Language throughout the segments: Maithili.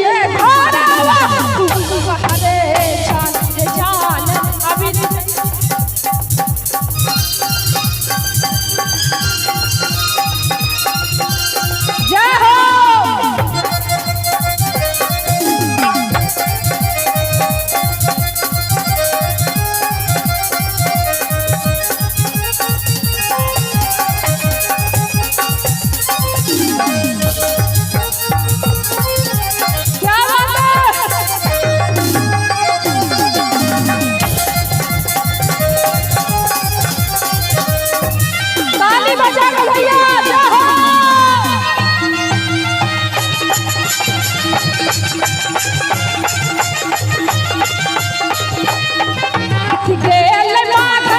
छियै घरवा तू रे जान रे जान अबीर। जय हो। क्या बात है। ताली बजा के भैया जय हो। गेल माघ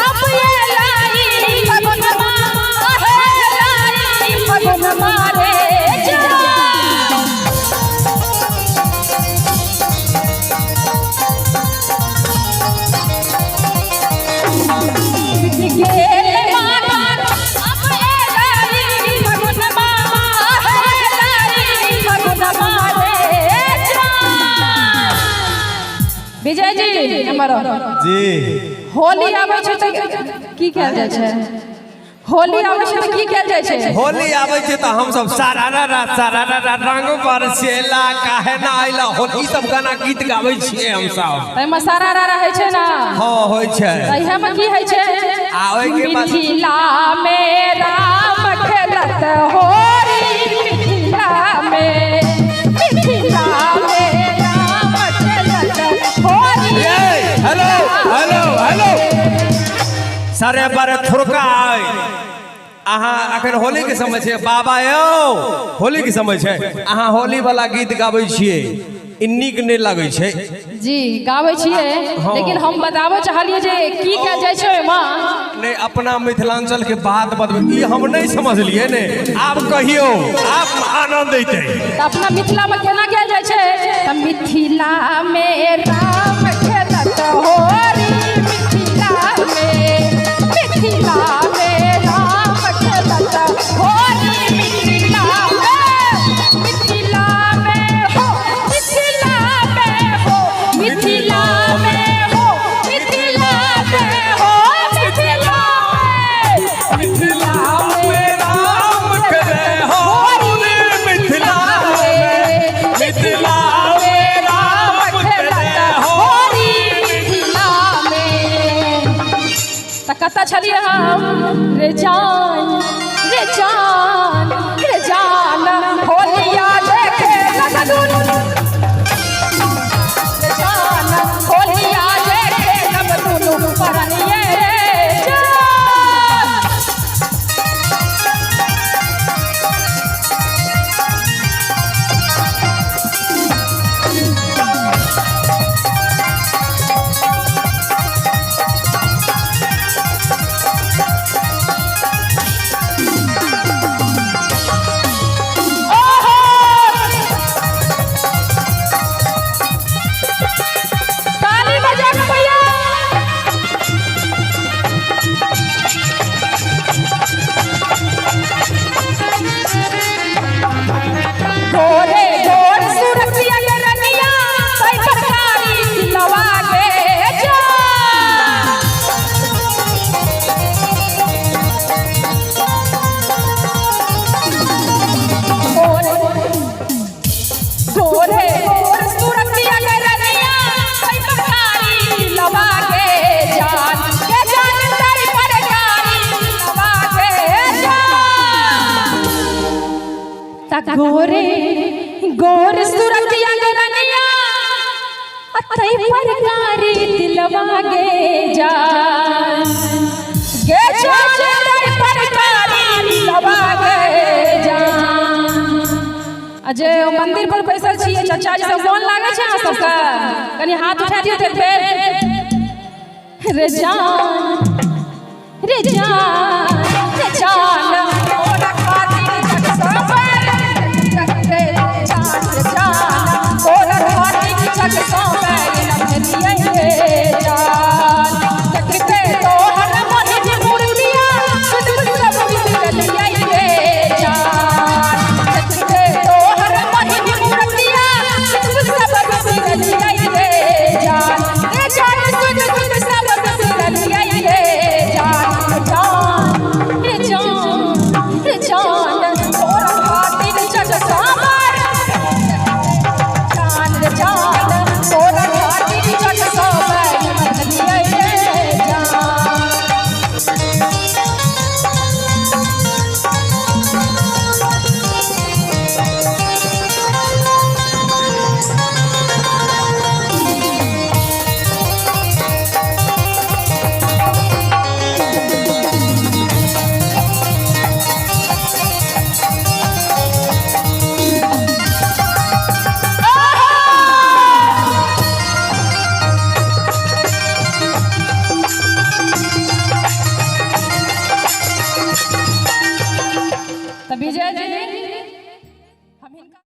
अब ये लाई फगुनमा हे लाई फगुनमा रे जा। गेल माघ अब ये लाई फगुनमा हे लाई फगुनमा रे जा। विजय जी हमर जी होली आबै छै तऽ की कयल जाइ छै? होली आबै छै तऽ की कयल जाइ छै? होली आबै छै तऽ हमसब सारा रा रा सारा रा रा रंग बरसेला काहे ना आइला होली सब गाना गीत गाबै छियै हमसब। एहिमे सारा रा रहै छै ने? हँ होइ छै। तऽ इएहमे की होइ छै? आ ओहिके बाद मिथिला मे राम खेलत होरी, मिथिला मे, मिथिला मे राम खेलत होरी। ये हेलो हेलो हेलो सारे बारे थोड़का आइ अहाँ अखन होली के समय छै बाबा यौ, होली के समय छै, अहाँ होली वाला गीत गाबै छियै, ई नीक नहि लगै छै। जी गाबै छियै। हँ। लेकिन हम बताबऽ चाहलियै जे की कयल जाइ छै ओहिमे। नहि, अपना मिथिलांचल के बात बतबै ई हम नहि समझलियै ने, आब कहियौ, आब आनंद अयतै। तऽ अपना मिथिलामे केना गायल जाइ छै? तऽ मिथिला मे राम खेलत होरी, मिथिला मे, मिथिला मे राम खेलत होरी, मिथिला मे, मिथिला मे हो, मिथिला मे हो, मिथिला मे हो, मिथिला मे हो, मिथिला मे, मिथिला मे राम खेले होरी, मिथिला में, मिथिला में राम खेले होरी, मिथिला में। तऽ कतऽ छलियै हम? रे जान रे जान रे जान होलिया देखे लगदुन, रे जान होलिया देखे लगदुन परनिये रे जान। ओहो ताली बजा के भैया। गोरे गोर सुरतिया के रनिया तै परकारी दिलवा गे जा। गोरे गोरे गोर सुरतिया के रनिया तै परकारी दिलवा गे जान के जान तै परकारी दिलवा गे जान। त गोरे गोर सुरतिया के रनिया तै परकारी दिलवा गे जान गे जान तै परकारी दिलवा गे जान। आ जे ओ मंदिर पर बैसल छियै चाचा जी सब, मोन लागै छै अहाँ सबके? कनि हाथ उठा दियौ तऽ एक बेर। रे जान रे जान।